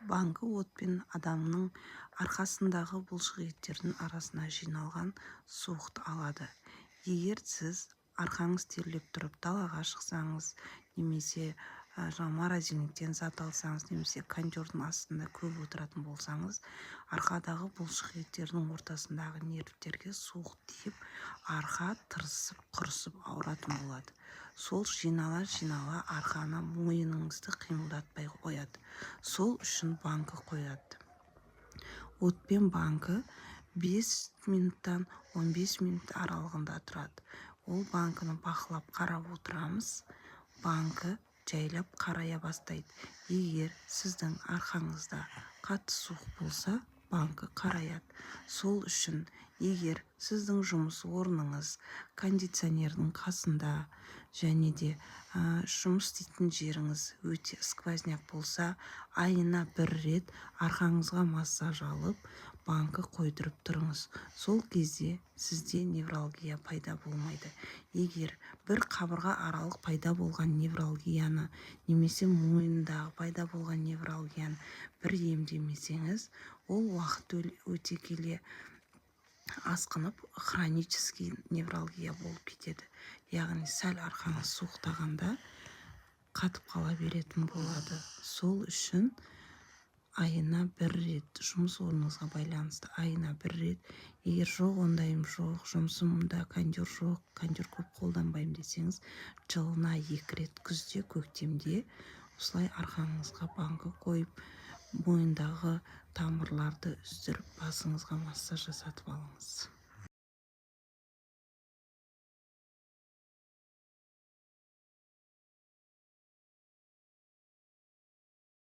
Банкі отпен адамның арқасындағы бұлшық еттердің арасына жиналған суықты алады. Егер сіз арқаңыз терлеп тұрып далаға шықсаңыз немесе жаңа морозильниктен зат алсаңыз немесе кондердің астында көп отыратын болсаңыз, арқадағы бұлшық еттердің ортасындағы нервтерге суық тиіп, арқа тырысып, құрысып ауыратын болады. Сол жинала жинала арқаны, мойныңызды қимылдатпай қояды. Сол үшін банкі қояды. Отпен банкі 5 минуттан 15 минут аралығында тұрады. Ол банкіні бақылап, қарап отырамыз. Банкі жайлап қарая бастайды. Егер сіздің арқаңызда қатты суық болса, банкі қараяды. Сол үшін, егер сіздің жұмыс орныңыз кондиционердің қасында және де жұмыс істейтін жеріңіз өте сквозняк болса, айына бір рет арқаңызға массаж алып, банкі қойдырып тұрыңыз. Сол кезде сізде невралгия пайда болмайды. Егер бір қабырға аралық пайда болған невралгияны немесе мойындағы пайда болған невралгияны бір емдемесеңіз, ол уақыт өте келе асқынып, хронический невралгия болып кетеді, яғни сәл арқаңыз суықтағанда қатып қала беретін болады. Сол үшін айына бір рет, жұмыс орныңызға байланысты айына бір рет, егер жоқ, ондайым жоқ, жұмысымда кондер жоқ, кондер көп қолданбаймын десеңіз, жылына екі рет, күзде, көктемде осылай арқаңызға банкі қойып, мойындағы тамырларды үздіріп, басыңызға массаж жасатып алыңыз.